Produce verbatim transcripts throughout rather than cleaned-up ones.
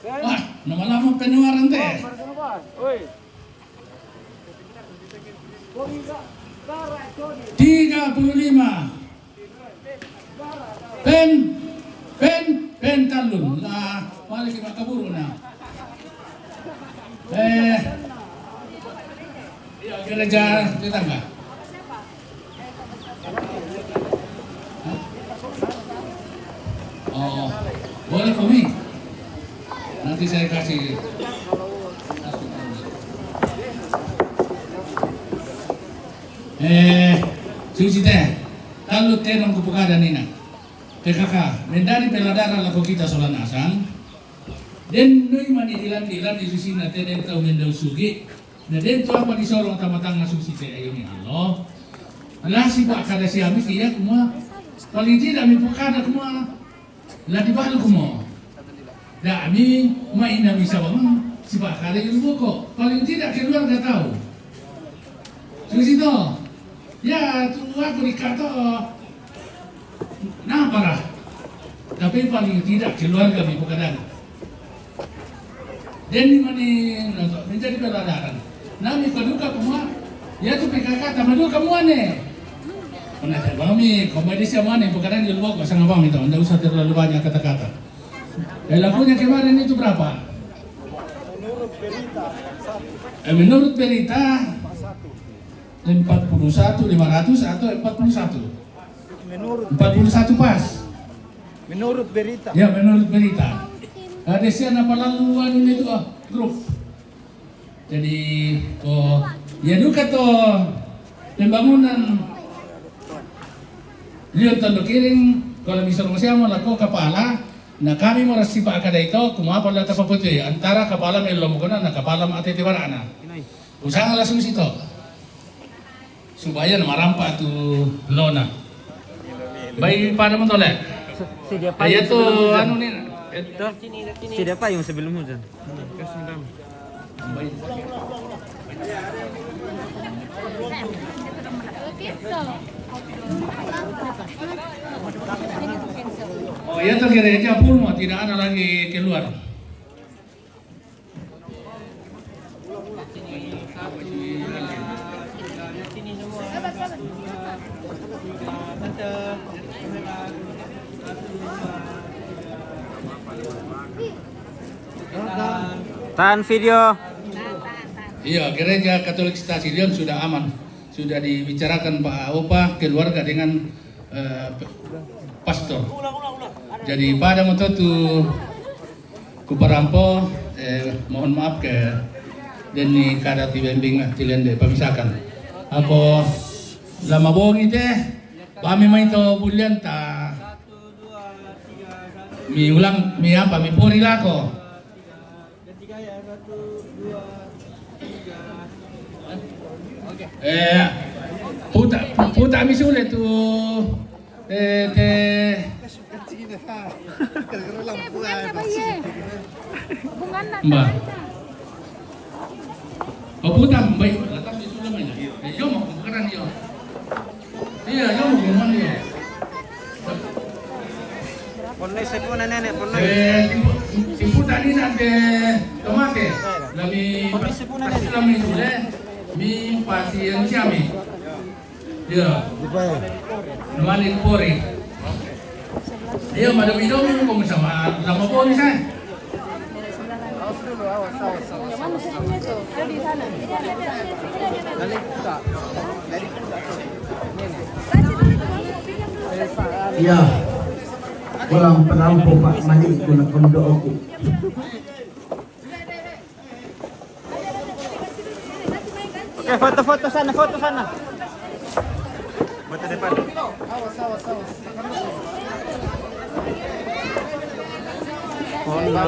Ah, nama-nama pengeluaran teh. Tiga puluh lima. Pen, pen, pen talun. Lah, balik ke kaburu na. Eh, ya, gereja tetangga. Oh, boleh kami? Nanti saya kasih. Eh, Susi teh, kalau tenong ku pekada nina. P K K, mendari peladara lako kita sola nasang. Den noi mani dilan-dilan di Susi na te den tau mendau sugi. Na den tu apa disorong tamatang na Susi te ayo ni Allah. Lasi pa kada siami kia kuma. Paling tidak mi pekada kuma. La dibalu kumo. Da ami, ma ina mi sawang, sipa kare yung buko. Paling tidak keluarga tahu. Susi to. Ya, tu aku di kato. Nah, parah. Tapi paling tidak keluarga mi pekadang. Jadi mani menjadi peladaran. Nami paduka kuma, ya tu P K K tamaduka muane. Pernah saya mami, komedi siapa nih, bukan di luar kok, sangat paham itu, nggak usah terlalu banyak kata-kata. Eh, lagunya kemarin itu berapa? Eh, menurut berita, empat puluh satu lima ratus atau empat puluh satu? Menurut empat puluh satu pas. Menurut berita. Ya, menurut berita. Ada siapa lalu anu itu, ah, grup. Jadi, oh, ya duka to pembangunan Lion Tondo Kiring, kalau misalnya siapa laku kepala, nah kami mau rasi pak kada itu, kuma apa lah tapa putih, antara kepala melo mukona, nah kepala mate tibarana. Usaha langsung situ. Supaya na marampa tu lona. Bai pada mentole. Sedia payung. Iya tu sebelum hujan. Anu ni. Tuh. Sedia payung sebelum hujan. Oh, iya tu gereja pun mau tidak ada lagi keluar. Tahan video. Iya, Gereja Katolik Stasiun sudah aman. Sudah dibicarakan Pak Opa, keluarga dengan, eh, pastor. Jadi pada moto tu kuparampo, eh, mohon maaf ke deni kada ti bembing tilende pamisakan. Ako lama bongi te, kami mai to bulian ta mi ulang, mi apa, mi pori lako. Eh, puta, puta mi sule tu, eh, te. Mbak. Oh, puta, baik. Latas mi sule mai. Eh, yo mau bukan yo. Iya, yo mau gimana yo? Ponno sepuna nenek, ponno. Eh, si pu-, si puta ni nanti tomate. Lami, ponno sepuna nenek. Lami sule, mi pasi yang siami. Iya. Lupa ya? Lumayan pori. Iya, mada video mi kok sama, sama pori saya. Ya, pulang penampu Pak Malik guna kondo aku. Oke, foto-foto sana, foto sana. Foto depan. Oh no.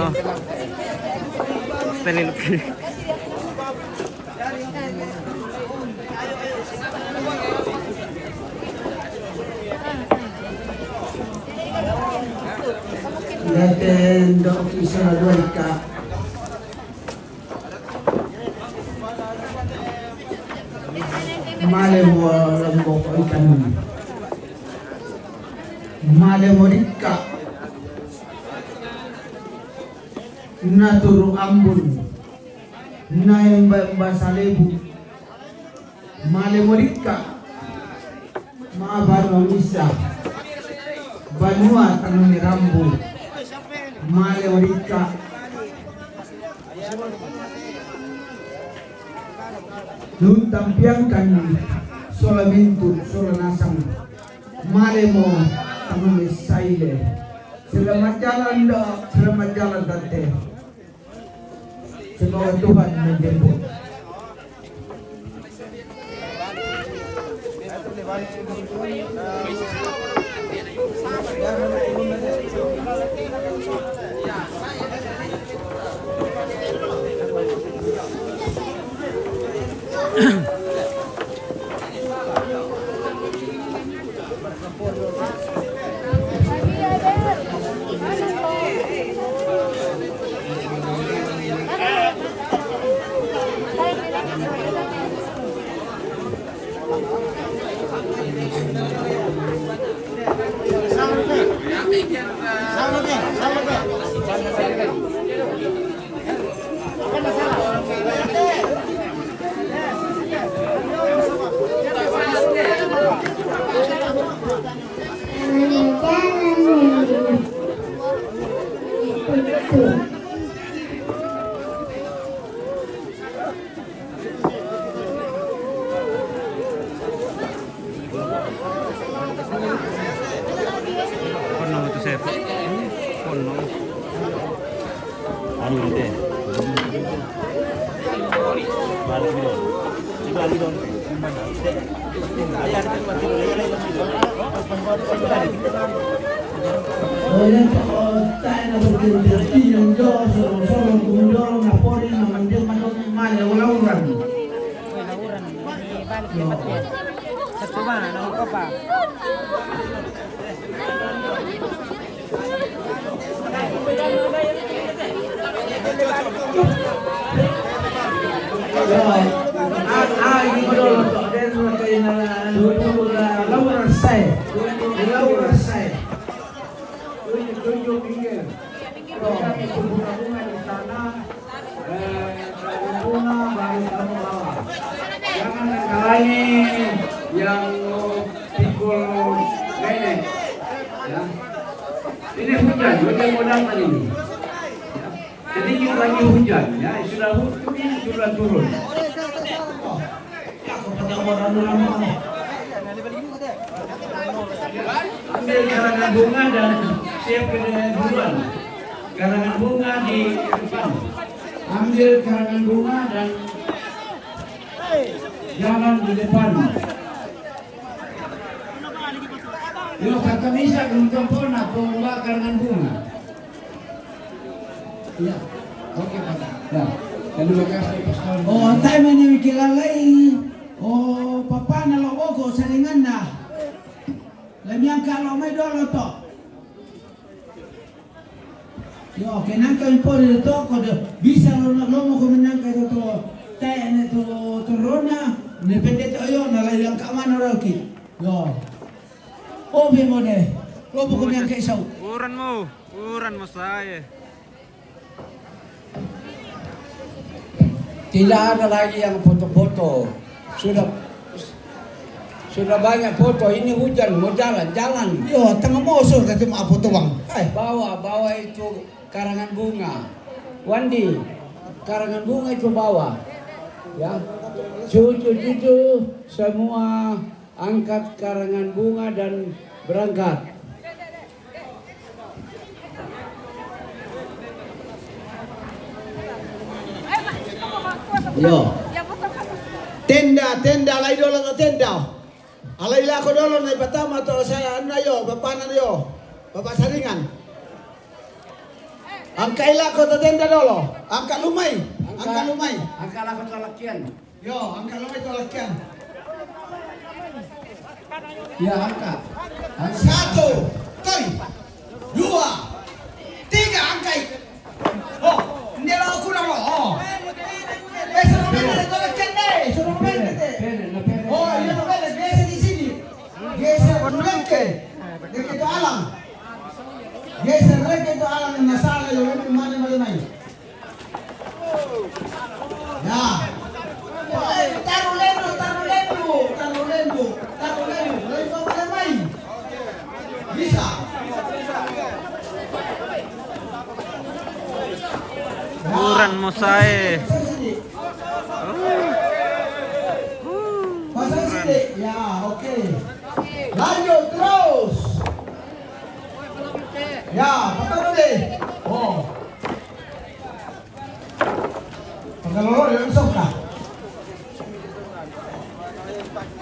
Penelope. Ngeten dok isa dua ika. Male mo lembok ikan. Male mo dika. Naturu Ambun, naemba-emba Salebu, male mo rikka, ma banua misa, banua tangane rambu, male mo rikka. Nun tampiangkan sola mintu, sola nasang, male mo tangane saile. Selamat jalan, Dok. Selamat jalan, Tante. Semoga Tuhan menjemput. Kono tu saya. Kono. Anu, deh. Balik dulu. Coba dulu. Oya, taena berkenteng jo, solo-solo kumundoro, napori, namandeng, madongi, male, ulauran. Satu mana, nang kopa? Jangan menghalangi yang pikul nenek. Ya. Ini hujan, hujan mau datang ini. Ya. Sedikit lagi hujan, ya, sudah hu-, ini sudah turun. Ambil karangan bunga dan siap ke duluan. Karangan bunga di depan. Ambil karangan bunga dan jalan di depan. Yo, kata bisa belum kempona, pembawa karangan bunga. Iya. Oke, Pak. Ya. Terima kasih, Pastor. Oh, antai mani wikilalai. Oh, papana lo boko saringanna. Lamiang kalo mai dolo to. Yo, kenang kami pori to ko de bisa lo, lo mo ko menang ka to. Tae ne to, to rona, ne pendeta yo na lai yang kamana roki. Yo. Oh, bemo de. Lo mo ko menang ka isau. Uran mo, uran mo saya. Tidak ada lagi yang foto-foto. Sudah, sudah banyak foto. Ini hujan, mau jalan, jalan. Yo, tengah mau sur kata mau foto bang. Eh. Bawa, bawa itu karangan bunga. Wandi, karangan bunga itu bawa. Ya. Cucu-cucu semua angkat karangan bunga dan berangkat. Yo. Tenda, tenda, alai dolo to tenda. Alai lako dolo nai patama to saya anna yo, bapana yo. Bapak Saringan. Angka ilako to tenda dolo. Angka lumai. Angka lumai. Angka lako to lakian. Yo, angka lo itu lakian. Ya, angka. Angka. Satu, toi. Dua, tiga, angkai. Oh, ini lo kurang lo. Oh. Eh, suruh main deh, tolak kende, suruh main deh. Pene, pene, pene. Oh, iya, lo pene, geser di sini. Geser, reke. Reke itu alang. Geser, reke itu alang, yang masalah, yang mana, mana, mana. Kuran mo sae. Pasang sini. Ya, oke. Lanjut terus. Ya, patang deh. Oh. Pagkalolo, yang sok ka.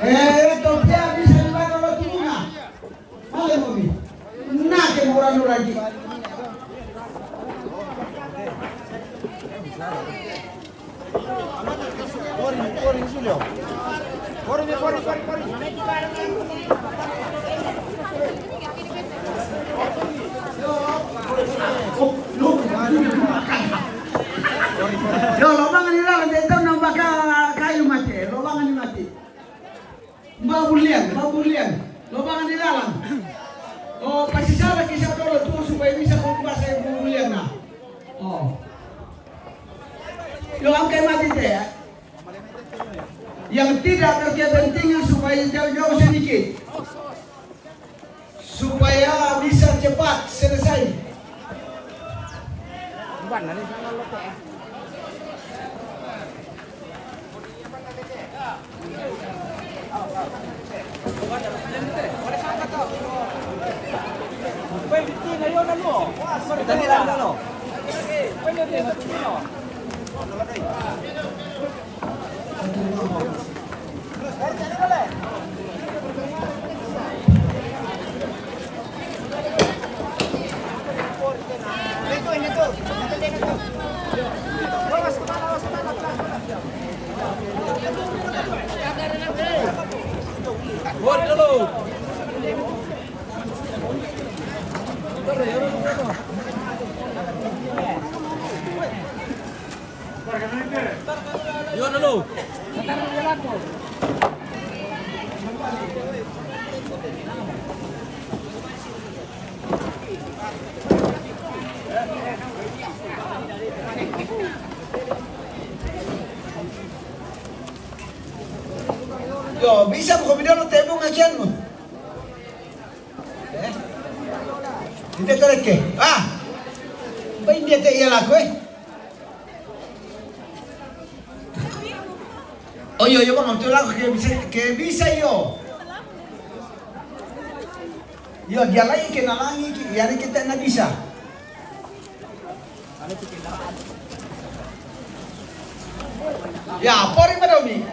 Eh, itu dia bisa dibaca lo tuh bunga. Male mo mi. Na ke mura nura di. Corri, corri, Julio. Corri, corri, corri, corri. Yo, lobang ni lalang, dia tahu nambah ka-, kayu mati. Lobang ni mati. Mbak Bulian, Mbak Bulian. Lobang ni lalang. Oh, pasti salah kisah dulu tuh supaya bisa kau bahasa Ibu Bulian, nah. Oh. Yo, angkai mati teh, ya. Yang tidak berkepentingan supaya jauh-jauh sedikit. Supaya bisa cepat selesai. Yo, dulu. Yo, bisa mo ko video no tebong akian mo. Eh? Hindi ka reke. Ah! Ba hindi ka iya lako, eh? Oh, iyo, iyo, bang, ito lako, kaya bisa, kaya bisa, iyo. Iyo, dia lagi kena lagi, ki-, iya, ni kita na bisa. Ya, pori pada umi.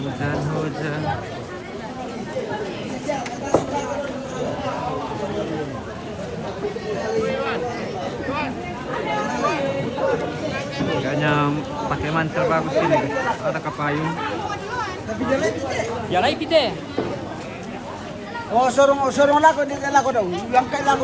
Hujan, hujan. Kayaknya pakai mantel bagus ini, guys. Ada kapayung. Ya, lai pite. Oh, sorong, sorong lako, di lako daw. Yang kay lako.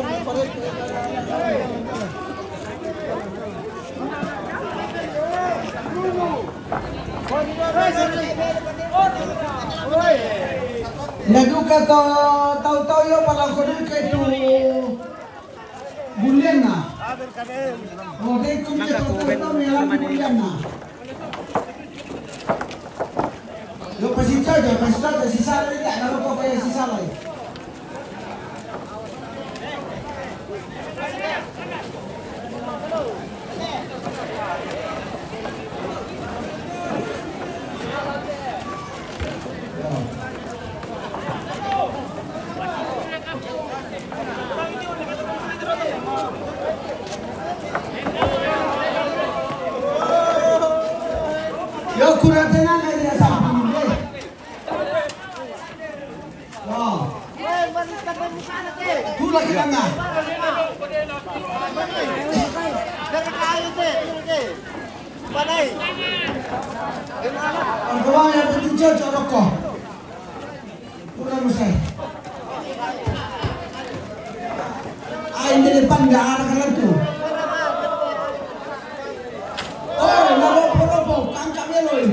Lagu kata tahu-tahu ya, pala ko dun kay tu bulian na. Oh, dai ko kay tahu-tahu ya, bulian na. Yo, pasito, yo, pasito, si Sara, hindi, ano ko kaya si Sara, eh? Yo, kurang tenang aja, sampai ini. Wow. Tulak kita nggak? Ang gawa niya, pati church, ano ko? Pura mo siya. Ay, hindi ni Panda, ara ka lang to. Oh, nalopo-lopo, kang kameloy.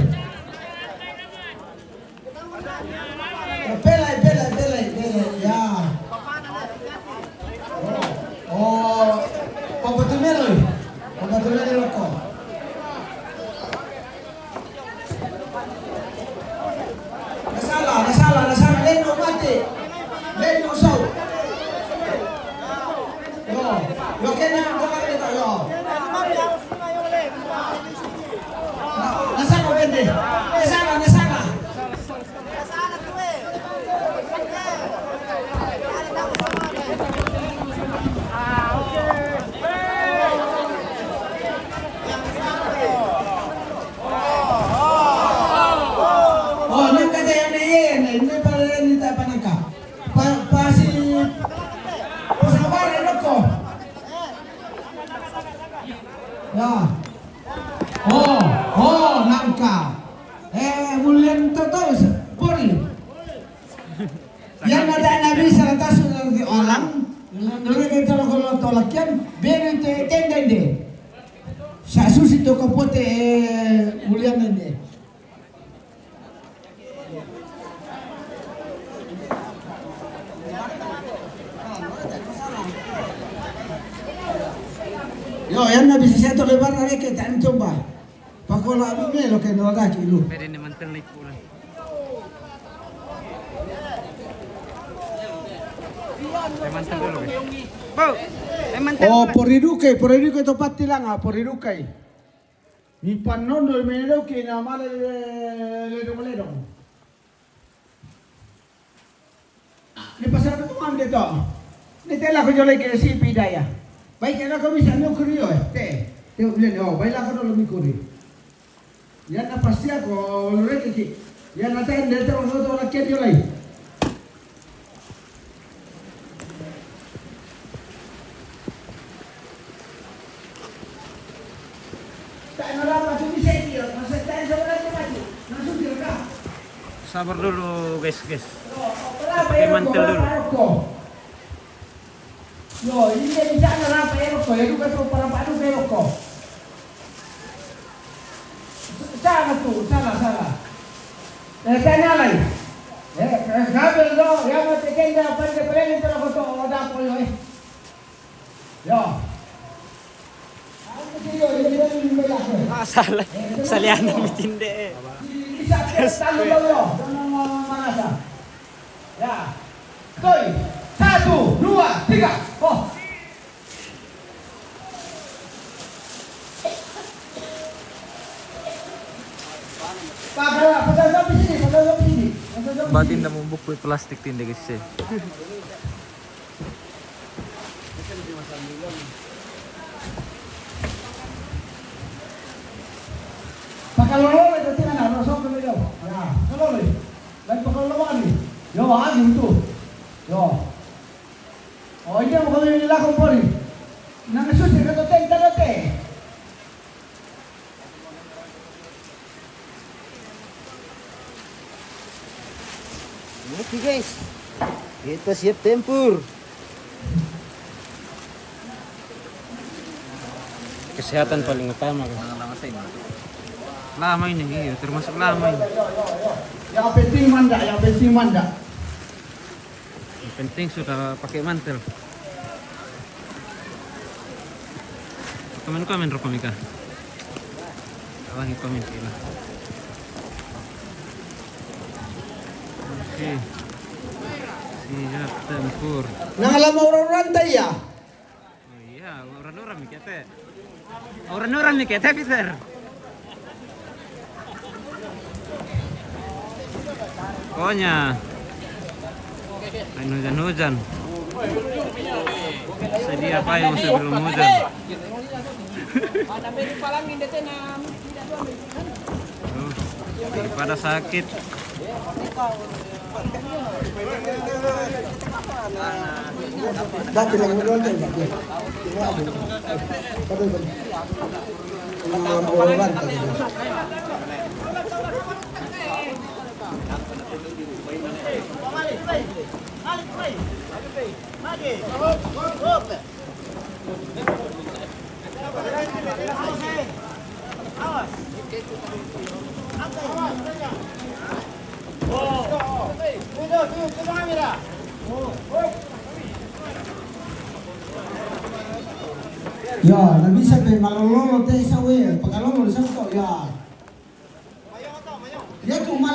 Nasala, nasala, nasala, leno mate. Leno sau. Yo, yo kena, yo kena, yo. Nasala, bende. Nasala, nasala. Oh, nangka te ane ye, ne, ne pale ni ta panangka. Pa, pasi, pasabare loko. Ya. Oh, oh, nangka. Eh, mulen toto, pori. Yang ada Nabi serata sudah di orang, dulu kita kalau tolakian, beri te tendende. Sa susi to kapote, eh, mulian nende. Yo, yang Nabi sisa to lebar lagi ke tan coba. Pakola abi me lo ke no ada kilu. Pwede naman tal na ikulan. May mantel dulu, guys. Bo! May mantel. Oh, poriduke, poriduke to pati lang, ah, poriduke. Ni panondo me lo ke na mala le, le, le, le. Ni pasal ko mande to. Ni tela ko jole ke si pidaya. Bai ke na ko bisa no kurio, eh. Te, te ulen, oh, bai la ko lo mi kuri. Yana pasia ko loreke ki. Yana tende te lo to la ke jole. Sabar dulu, guys, guys. Pakai mantel dulu. Yo, ini bisa na rapa ero ko, ero ka to para padu ero ko. Sana tu, sana, sana. Eh, sana lai. Eh, eh, kabel do, ya mo te kenda pande pele ni tero ko to, o da ko yo, eh. Yo. Ah, sala, salian mitinde, eh. Bisa, bisa, talu, talu, talu. Ya. Toi. Satu, dua, tiga. Oh. Batin na mubuk plastik tinde, guys, eh. Pakalolo itu tina na rosok ke beliau. Ya, kalolo. Lagi pakalolo ni. Yo, agi itu. Yo. Oh, iya, mau kami lako pori. Nang susi ka to tenta lote. Oke, guys, kita siap tempur. Kesehatan paling utama, guys. Lama ini, iya, termasuk lama ini. Yang penting manda, yang penting manda. Yang penting sudah pakai mantel. Komen-komen rokok Mika. Awangi komen kila. Oke. Siap tempur. Nang lama orang-orang tadi ya? Oh iya, orang-orang mikir teh. Orang-orang mikir teh, Peter. Pokoknya main hujan-hujan. Sedia apa yang sebelum hujan? Tuh, daripada sakit. Dati lang mo doon tayo, dati. Tingnan mo. Pati ba? Ang mga oran talaga. Ya, na bisa pe malololo te sa we, pakalolo sa to, ya.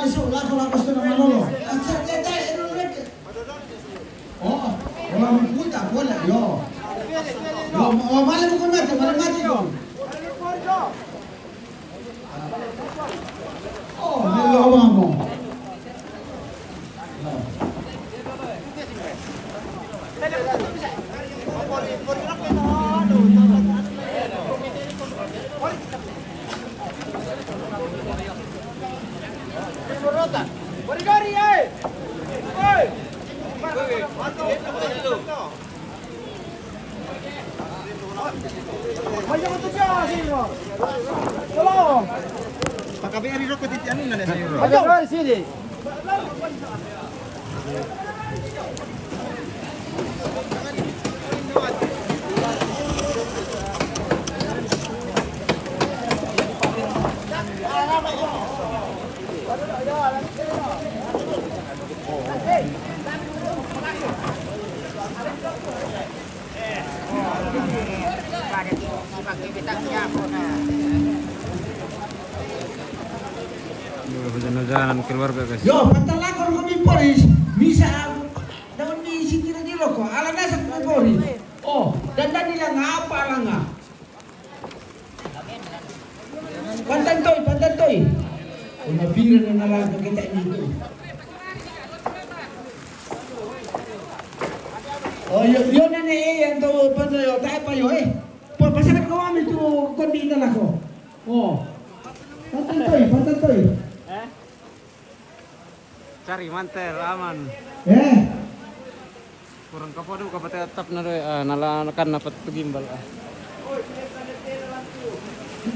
Lako, lako, sto na Manolo. Acha, dai, dai, e no reke. Oh, oh, la mi puta, bola, yo. Yo, oh, male mo mate, male mate yo. Oh, me lo vamos. Pakaberi roko titi anu na. Ayo, dari sini. Jalan-jalan keluarga, guys. Yo, pantalakon kami polis, misa, daun di sitira di loko, ala nasa kami polis. Oh, dan dan ilang apa langa? Pantan toy, pantan toy. Una pira na naraka kita ini tu. Oh, yo, yo nene e yang tu pantan yo, tak apa yo eh. Pua pasakat ko ami tu kondi na lako. Oh. Pantan toy, pantan toy. Cari mantel aman. Eh. Kurang kapodo ka pate atap na doy, ah, nala kan na patu gimbal, ah.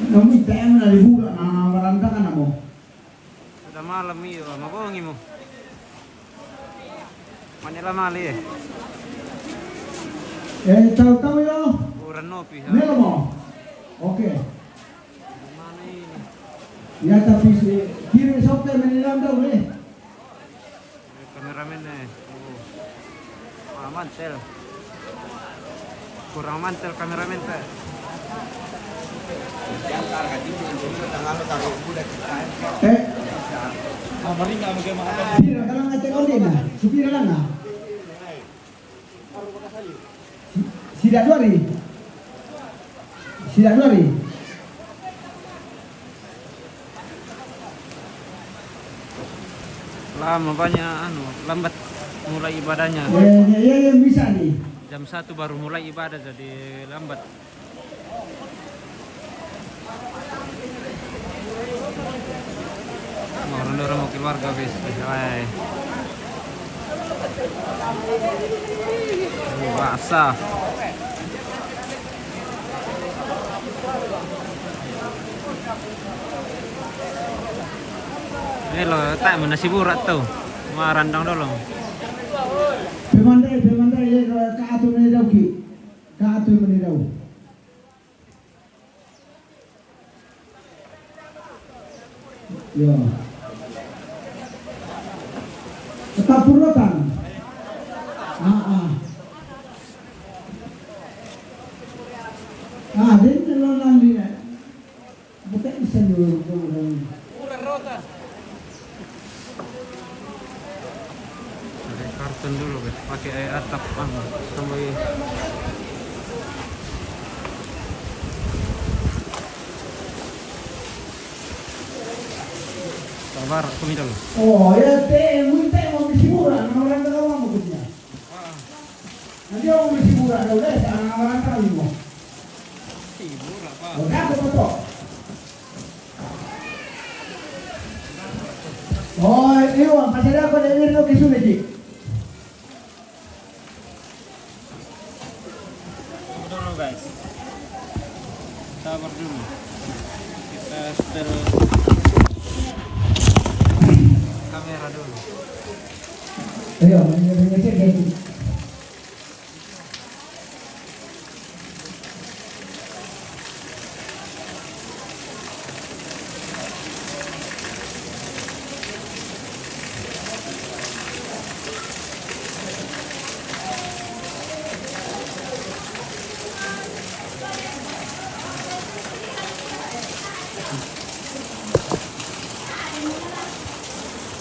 Nami T M na libura na marantakan amo. Sudah malam iyo, mabongi mo. Manila mali eh. Eh, tahu-tahu yo. Kurang nopi, ha? Melo mo. Oke. Mana ini? Ya, tapi si kiri sope menilang dong eh. Kameramen eh. Oh. Ah, mantel. Kurang mantel kameramen teh. Eh. Pira kalang ate kau dena? Supira langa. Sida dua hari. Sida dua hari. Lama banyak anu, lambat mulai ibadahnya. Ya, ya, ya, ya, bisa nih. Jam satu baru mulai ibadah jadi lambat. Mau orang-orang mau keluarga bis. Wai. Basah. Ini lo tak mana si burak tu. Marandang dulu. Pemandai, pemandai ya, kalau kau tu ni dauki. Kau tu ni dau. Yo. Tetap purutan. Ah, ah. Ah, dia ni lo nanti eh. Bukan bisa dulu. Pakai karton dulu, guys. Pakai air atap, ah, sampai. Sabar, aku minta dulu. Oh, ya, te, mun te, mau misi mura, na marandang ka wa mo kutnya. Nanti mau misi mura, na udah, sa na marandang ka wa mo. Misi mura, pa. Oh, dah, aku betul. Oh, iyo, pasal aku ada mirno kisu lagi. Dulu, guys. Sabar dulu. Kita setel kamera dulu. Ayo, ngecek, ngecek.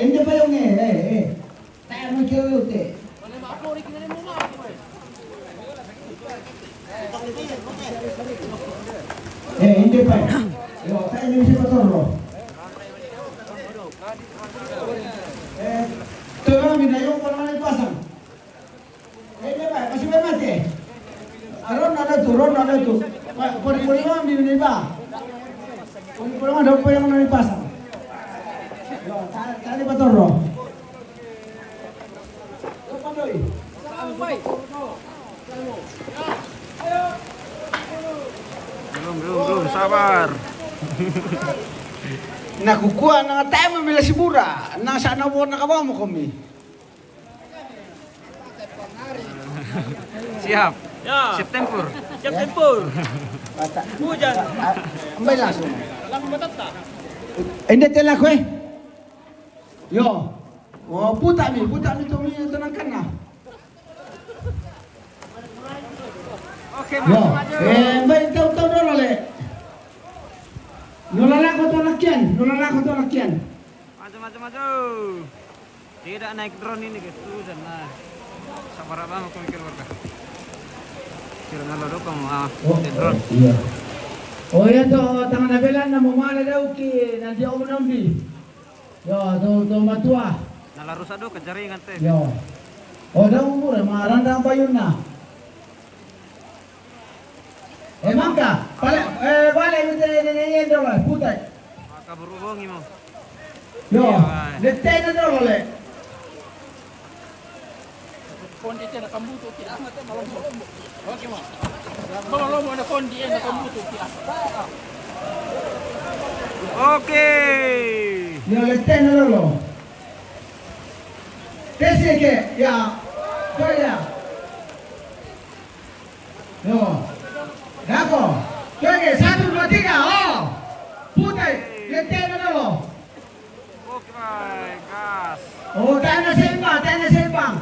Ende pa yong e, eh, eh. Tae mo kilo te. Eh, ende pa. Yo, tae mo si patorro. Eh, to kami na yong ko na pasang. Eh, dia ba, masih ba mate? Aron na tu, ron na tu. Pori pori mo mi ni ba. Pori pori mo do pori mo ni pasa. Yo, ta-, tali patorro. Yo, pandoi. Belum, belum, belum, sabar. Na kukua na tae mo mi la sibura. Na sa na bona ka ba mo komi. Siap. Ya, Siap tempur. siap tempur. Hujan. Ambai langsung. Lang matatta. Ende tela ko eh. Yo. Oh, puta mi, puta mi to mi to nang kana. Oke, Yo. maju, maju. Eh, ambai tau tau dolo le. Nolala ko to lakian, nolala ko to lakian. Maju, maju, maju. Tidak naik drone ini, guys. Hujan, nah. Sabar abang, aku mikir warga. Kira nalo do kamu, ah, Oh, naik drone. Iya. Oh iya to, tangan abelan na mo mala dau ki nanti om nombi. Yo, to to matua. Nala rusak do ke jaringan teh. Yo. Oh, dau umur maranda bayun na. Eh, mangka, pale, eh, bale mite ne ne ne do putai. Maka berhubungi mau. Yo, le tene do le. Kondi tena kambuto ki ama te malombo. Oke mo. Malombo na kondi ena kambuto ki ama. Oke. Yo, le tene do lo. Tesi ke ya. Ko ya. Yo. Dako. Tueke, satu, dua, tiga. Oh. Putai. Le tene do lo. Oke, baik, gas. Oh, tena seimbang, tena seimbang.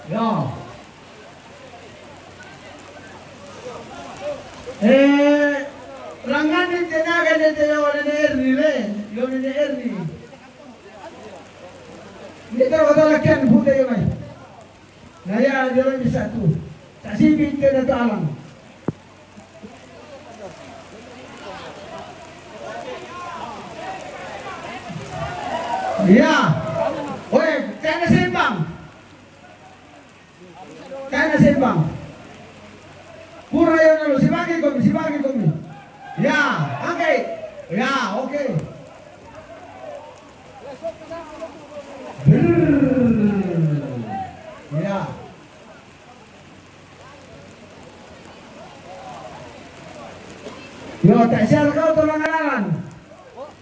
Yo. Eh, rangan ni tenaga ni te yo ni Erni le, yo ni Erni. Ni te wata lakian puta yo mai. Na ya, dia lagi satu. Tak sibik dia datang alam. Ya. Oi, tena seimbang. Tena seimbang. Pura ya dulu, sibagi komi, sibagi komi. Ya, oke. Ya, oke. Brrr. Ya. Yo, tak sial kau tolong alalan.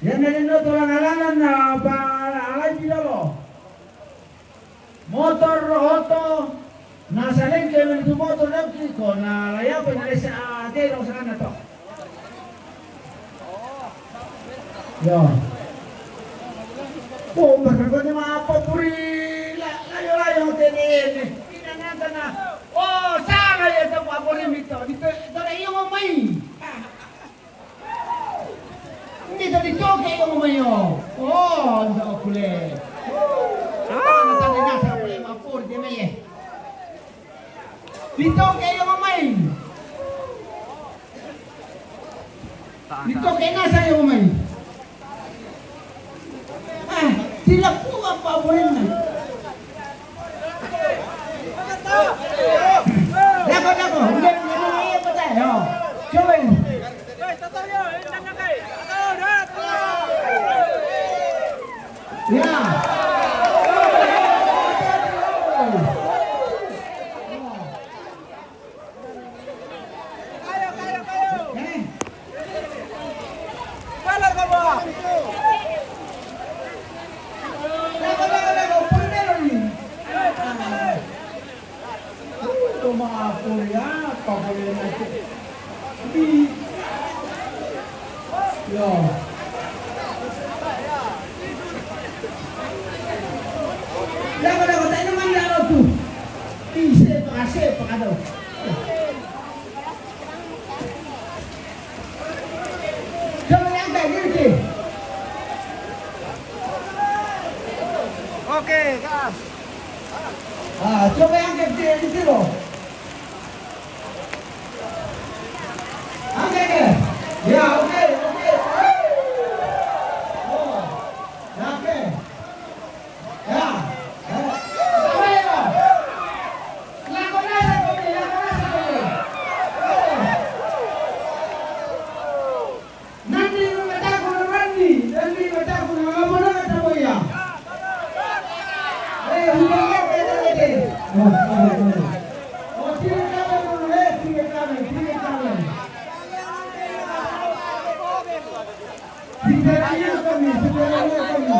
Yang dari no tolong alalan na pa alai pidalo. Motor oto na salengke men tu motor na kiko na layape na lesa ate no sana to. Yo. Ko marka ko ni ma apa puri la layo layo tene ne. Ina nanta na. Oh, sana ya to apa puri mito. Dito dole iyo mai. Dito dito ke iyo mai yo. Oh, ndo kule. Sana tane nasa kule mapur de meye. Dito kayo mamay. Dito kayo nasa kayo mamay. Ah, sila po ang paborin na. Dako, dako. Hindi, hindi, hindi, hindi, hindi, hindi. Joel. Ya. Ito mga Korea, paborito na ito. Di, yo. Dapat, dapat, tayo naman laro to. Di, sepa, sepa ka daw. Coba yang kayak gini. Oke, gas. Ah, coba yang kayak gini, gitu loh. Angkat ke. Ya, oke, oke. Oh, oke. Ya. Eh, apa ya, Bang? Lakukan saja, Bang. Lakukan saja, Bang. Eh. Nanti mataku na Randy, nanti mataku na ngapa na kata boya. Eh, huwag ka kaya talaga eh. Oh, oh, oh. Oh, sige kami, eh, sige kami, sige kami. Sige kami, sige kami.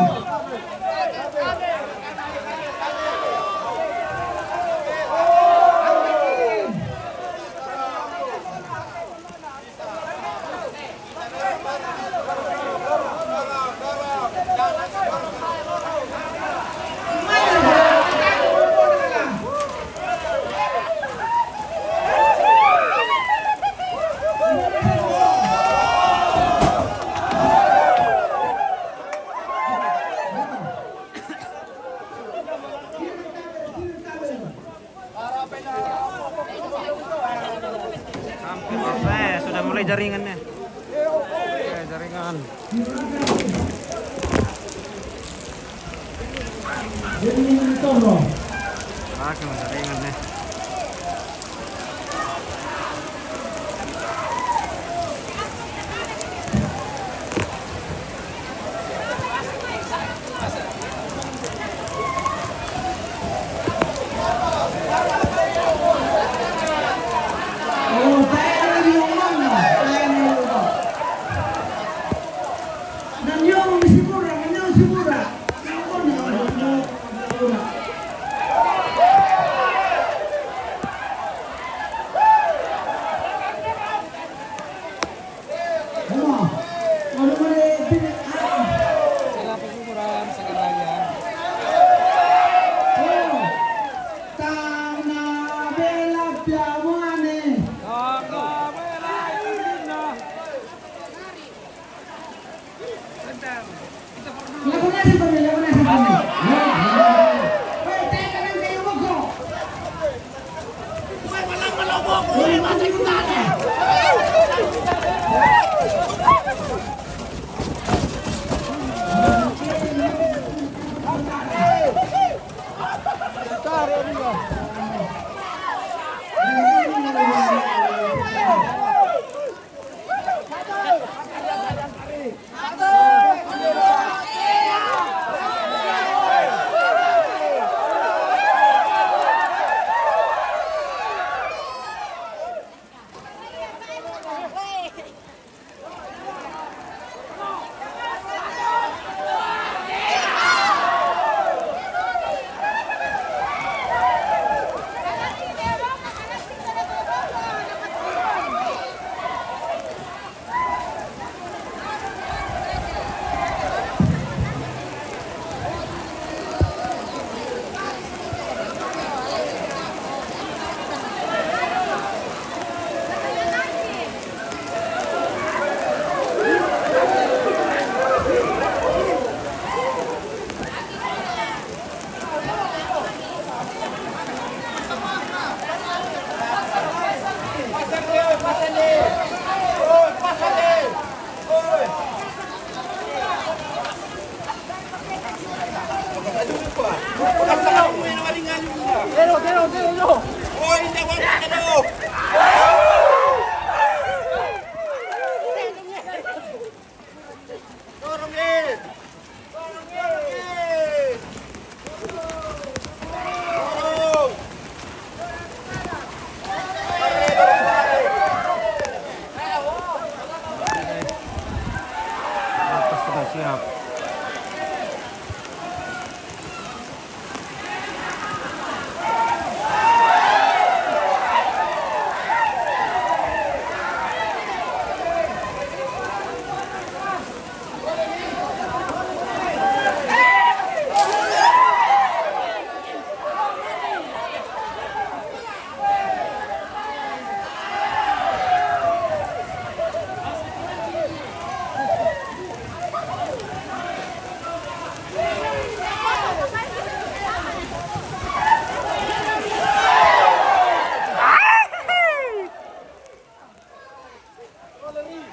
Hampir selesai, sudah mulai jaringannya. Oke, jaringan. Oke, jaringannya. Sila pag-umuran sa Karayan. Tana bela piamuane. Tana bela, ito na. Lagu na si Pamela, lagu na si Pamela. Wait, teka lang kayo, wag ko. Atas sudah siap.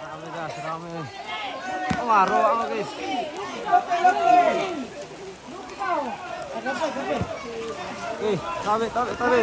Rame, guys, rame. Oh, waro, waro, guys. Eh, tabe, tabe, tabe.